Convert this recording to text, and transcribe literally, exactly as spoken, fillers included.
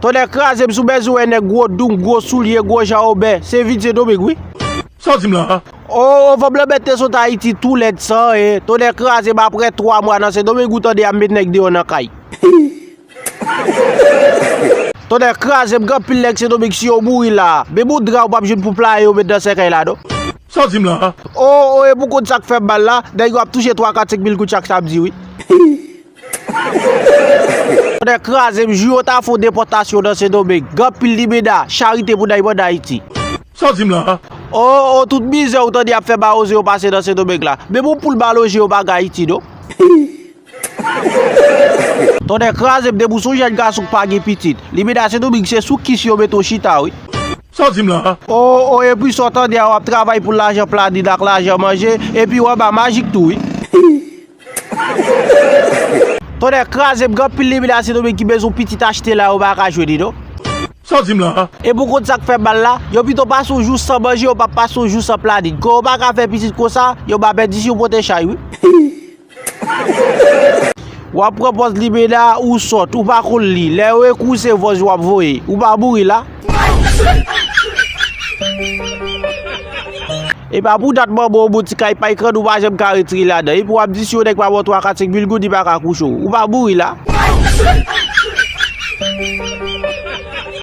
Tonnè kraze m, si w bezwen wè nèg gwo doum, gwo soulye, gwo jan obè, se vin Sendomeng wi. Sa w di m la? O, o, fanm lanmè te sot Ayiti tou lèd san anyen. Tonnè kraze m, aprè twa mwa nan Sendomeng ou tande y ap met nèg deyò nan kay. Tonnè kraze m, gen anpil nèg Sendomeng si yo mouri la, menm yon dra ou p ap jwenn pou playe yo met nan sèkèy la non. Sa w di m la? O, o, e pou konn sa k fè m mal la, nèg yo ap touche twa, kat, senk mil goud chak samdi wi. Tonnè kraze m, jou yo ta fè yon depòtasyon nan Sendomeng, gen anpil limena, charite pou n al mande Ayiti. Sa w di m la? O, o, tout mizè ou tande y ap fè mawozo yo pase nan Sendomeng la, menm yon poul maloje yo pa gen Ayiti non. Tonnè kraze m, depi w se yon jèn gason k pa gen pitit, limena Sendomeng se sou kis yo mete w chita wi. Sa w di m la? O, o, epi sa w tande a, w ap travay pou lajan plannin ak lajan manje, epi w anba majik tou wi. Tonnè kraze m, gen anpil limena Sendomeng ki bezwen pitit achte la, yo pa ka jwenn li non. Sa w di m la? E pou konn sa k fè m mal la, yo pito pase yon jou san manje, yo p ap pase yon jou san plannin. Kò yo pa ka fè pitit konsa, yo ba pèdisyon pote chay wi. W ap pran pòz limena, ou sòt, ou pa konn li. Lè yo ekri w se vòz w ap voye. Ou pa mouri la. E pa pou dat manman w boutik kay pay krann ou pa janm ka retire ladan. Epi w ap di si yon nèg pa ba w twa, kat, senk mil goud, li pa ka kouche w. Ou pa mouri la.